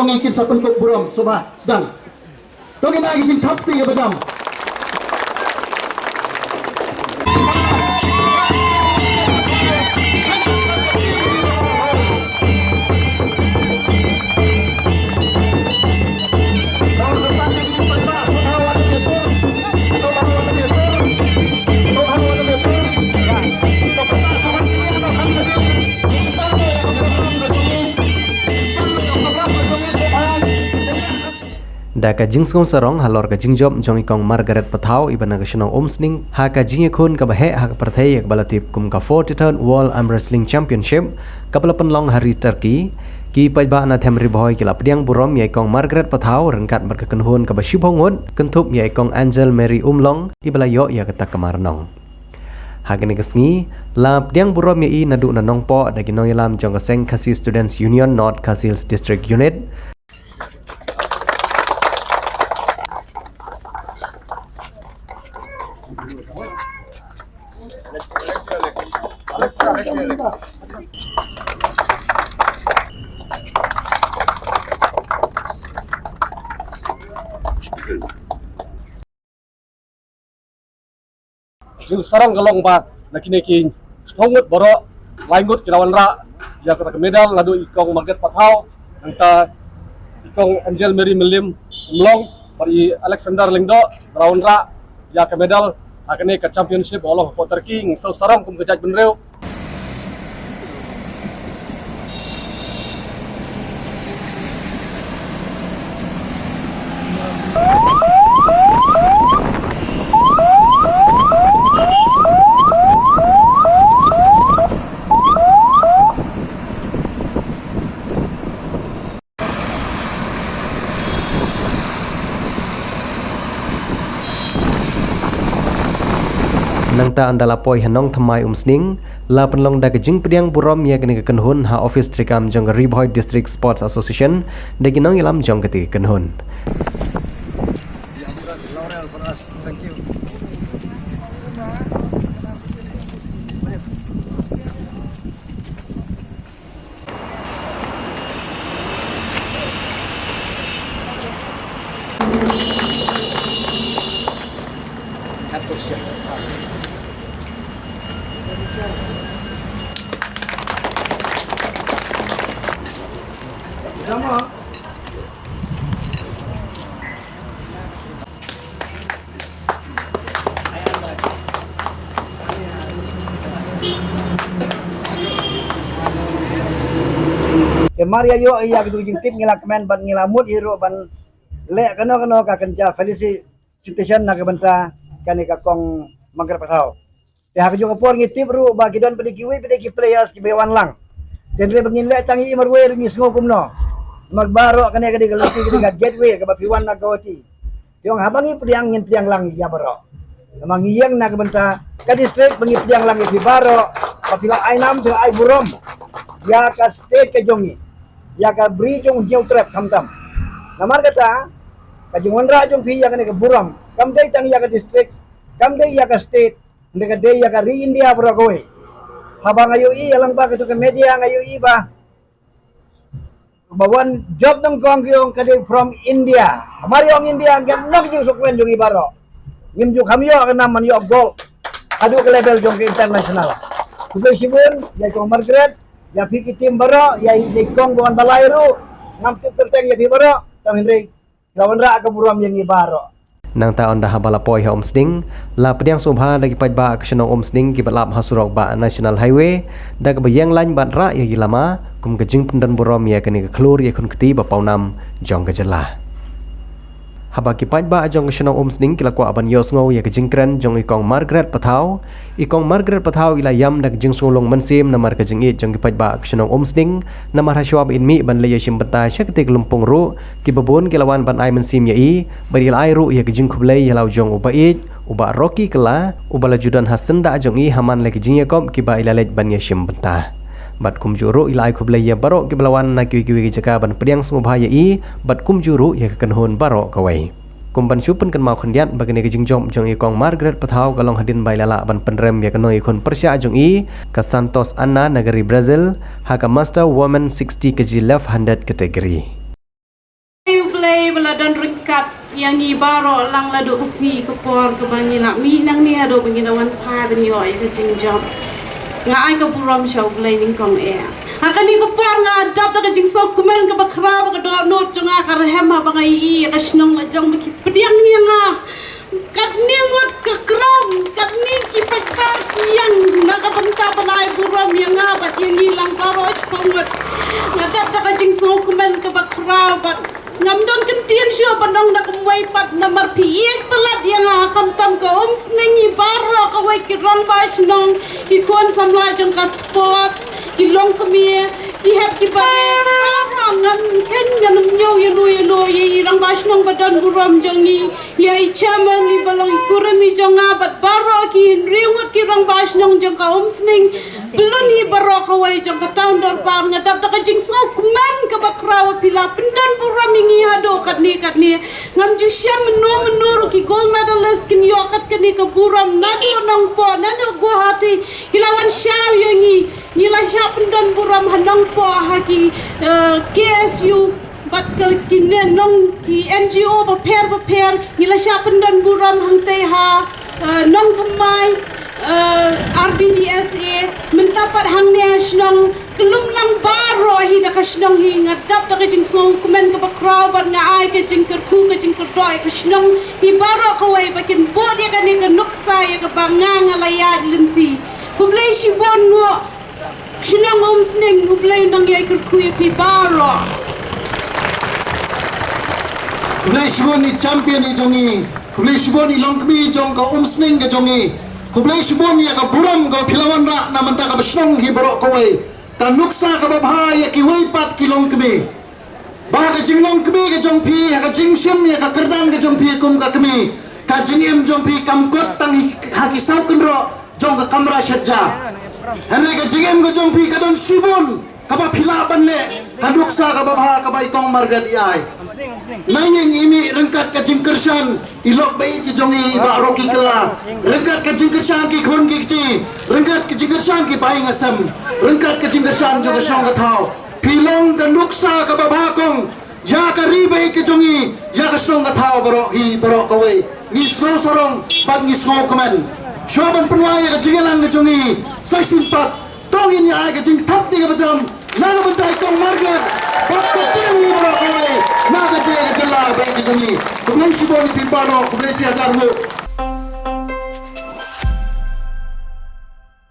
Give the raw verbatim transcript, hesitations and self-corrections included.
Ngi kin sa pynkup burom sngewbha sdang. To ngin ai ka jingthap kti kaba jam. Da ka jingsngew sarong halor ka jingjop jong i Kong Margaret Pathaw iba na ka shnong Umsning ha ka jingïakhun kaba heh ha ka pyrthei ïa kaba la tip kum ka forty-third World Arm Wrestling Championship kaba la pynlong ha ri Turkey, ki paidbah na them Ri Bhoi ki la pdiang burom ïa i Kong Margaret Pathaw ryngkat bad ka kynhun kaba shibun ngut kynthup ïa i Kong Angel Mary Umlong iba la ïoh ïa kata ka mar nong. Ha kane ka sngi la pdiang burom ïa i naduh na Nongpoh da ki nongïalam jong ka seng Khasi Students Union North Khasi Hills District Unit. Jingsaran ka long ba na kine ki shiphew ngut baroh, lai ngut ki la wanrah ïa kata ka medal naduh i Kong Margaret Pathaw, nangta i Kong Angel Mary Mylliem Umlong bad i Alexander Lyngdoh ba la wanrah ïa ka medal ha kane ka championship ba long hapoh Turkey. Ngi sngewsarong kum ka jaitbynriew. Nangta ynda la poi ha Nongthymmai Umsning, la pynlong da ka jingpdiang burom ïa kane ka kynhun ha office treikam jong ka Ri Bhoi District Sports Association da ki nongïalam jong kata ka kynhun. Te mar ïa ïoh ïa kito ki jingtip ngi la kmen bad ngi la mut hi ruh ban leh kano kano ka kynja felicitation na ka bynta kane ka Kong Margaret Pathaw. Te ha kajuh ka por ngi tip ruh ba ki don pat kiwei pat ki players kiba wan lang. Te hynrei ba ngin leh tang ïa i marwei ruh ngi sngew kumno. Namar baroh kane ka dei ka lynti, ka dei ka gateway kaba phi wan na Guwahati. Te ong haba ngi pdiang ngin pdiang lang ïa baroh. Namar ngi ïeng na ka bynta ka district ba ngi pdiang lang ïa phi baroh. Ba phi la ai nam, phi la ai burom ïa ka state ka jong ngi, ïa ka Ri Jaiñtia Trep khamtam. Namar kata ka jingwanrah jong phi ïa kane ka burom kam dei tang ïa ka district, kam dei ïa ka state, hynrei ka dei ïa ka ri India baroh kawei. Haba nga ïohi ïa lang ba kato ka media nga ïohi ba ba wan jop nyngkong ki ong ka dei from India. Mar ïa ong India, ngim, nang jingsngewkmen jong ngi baroh. Ngim ju kham ïoh ka nam ban ïoh gold haduh ka level jong ka international. Khublei shibun ïa i Kong Margaret, ïa phi ki team baroh, ïa i Kong ba wan balai ruh. Ngam tip kyrteng ïa phi baroh, tang hynrei la wanrah ka burom ïa ngi baroh. Nangta ynda haba la poi ha Umsning, la pdiang sngewbha da ki paidbah ka shnong Umsning kiba lap ha surok ba National Highway da kaba ïeng lain bad rah ïa ki lama kum ka jingpyndon burom ïa kane ka khlur ïakhun kti ba pawnam jong ka jylla. Haba ki paidbah jong ka shnong Umsning ki la kwah ban ïohsngew ïa ka jingkren jong i Kong Margaret Pathaw, i Kong Margaret Pathaw i la ïam da ka jingsngewlong mynsiem namar ka jingïeit jong ki paidbah ka shnong Umsning, namar hashwa ba in mih ban leit ïashim bynta sha katei ka lympung ruh, kiba bun ki la wan ban ai mynsiem ïa i bad i la ai ruh ïa ka jingkhublei ïa la u jong u ba ïeit, u Bah Rocky Kylla, uba la ju don ha syndah jong i ha man la ki jingïakop kiba i la leit ban ïashim bynta. Bad kumjuh ruh i la ai khublei ïa baroh kiba la wan na kiwei kiwei ki jaka ban pdiang sngewbha ïa i bad kumjuh ruh ïa ka kynhun baroh kawei. Kum ban shu pynkynmaw khyndiat ba kane ka jingjop jong i Kong Margaret Pathaw ka long hadien ba i la lah ban pynrem ïa ka nongïakhun pyrshah jong i, ka Santos Anna na ka ri Brazil, ha ka Master Women sixty K G Left Handed Category. Ba la don ryngkat ïa ngi baroh lang naduh ka sngi ka por kaba ngi la mih nangne haduh ba ngi la wan phai ban ïoh ïa ka jingjop. Nga ai ka burom sha U Blei nyngkong eh. Ha kane ka por nga dap da ka jingsngewkmen kaba khraw ba ka dohnud jong nga ka rhem haba nga ïohi ïa ka shnong la jong ba ki pdiang ïa nga. Katne ngut ka kren, katne ki paidbah ki ïeng na ka bynta ban ai burom ïa nga bad ïa ngi lang baroh shiphew ngut. Nga dap da ka jingsngewkmen kaba khraw bad ngam don kyntien shuh ban ong da kumwei pat namar phi ïeit palat ïa nga, khamtam ka Umsning, hi baroh kawei ki rangbah shnong, ki khun samla jong ka sports, ki longkmie, ki hep ki barit, baroh ngan khein ngan ym ñiew ïa no ïa no, ïa i rangbah shnong ba don burom jong ngi, ïa i chairman iba long i kurim i jong nga bad baroh ki hynriew ngut ki rangbah shnong jong ka Umsning. Bun hi baroh kawei jong ka town dorbar, nga dap da ka jingsngewkmen kaba khraw ba phi la pyndon burom ïa ngi haduh katne katne. Ngam ju shem mynno mynno ruh ki gold medalist kin ïoh kat kane ka burom naduh Nongpoh, naduh Guwahati, ki la wan shaw ïa ngi. Ngi la shah pyndon burom ha Nongpoh ha ki, eh, K S U bad ka ki ne nong ki N G O bapher bapher, ngi la shah pyndon burom hangtei ha, eh, Nongthymmai, eh, R B D S A, mynta pat hangne ha shnong, ka lum lang baroh hi da ka shnong hi. Nga dap da ka jingsngewkmen kaba khraw bad nga ai ka jingkyrkhu ka jingkyrdoh ïa ka shnong hi baroh kawei ba kin bud ïa kane ka nuksa ïa kaba nga nga la ïaid lynti. Khublei shibun nguh. Shnong Umsning, U Blei un nang ïai kyrkhu ïa phi baroh. Khublei shibun i champion i jong ngi. Khublei shibun i longkmie jong ka Umsning ka jong ngi. Khublei shibun ïa ka burom kaba phi la wanrah na bynta kaba shnong hi baroh kawei. Ka nuksa kaba bha ïa kiwei pat ki longkmie. Ba ka jinglong kmie ka jong phi, ha ka jingshim ïa ka kyrdan ka jong phi kum ka kmie, ka jingim jong phi kam kut tang hi, ha ki saw kynroh jong ka kamra shet ja. Hynrei ka jingim ka jong phi ka don shibun kaba phi lah ban leh, ka nuksa kaba bha kaba i Kong Margaret i ai. Nanging i mih ryngkat ka jingkyrshan i lok baieit ka jong i Bah Rocky Kylla, ryngkat ka jingkyrshan ki khun ki kti, ryngkat ka jingkyrshan ki pahyng hasem, ryngkat ka jingkyrshan jong ka shnong ka thaw. Phi long ka nuksa kaba bha kong ïa ka ri baieit ka jong i, ïa ka shnong ka thaw baroh hi baroh kawei. Ngi sngew sarong bad ngi sngew kmen. Shuwa ban pynwai ïa ka jingïalang ka jong i, sa shisien pat to ngin ïa ai ka jingthap kti kaba jam na ka bynta i Kong Margaret bad ka team ngi baroh kawei na ka jingïalang ka jylla baieit ka jong i. Khublei shibun ïa phi baroh, khublei shihajar nguh.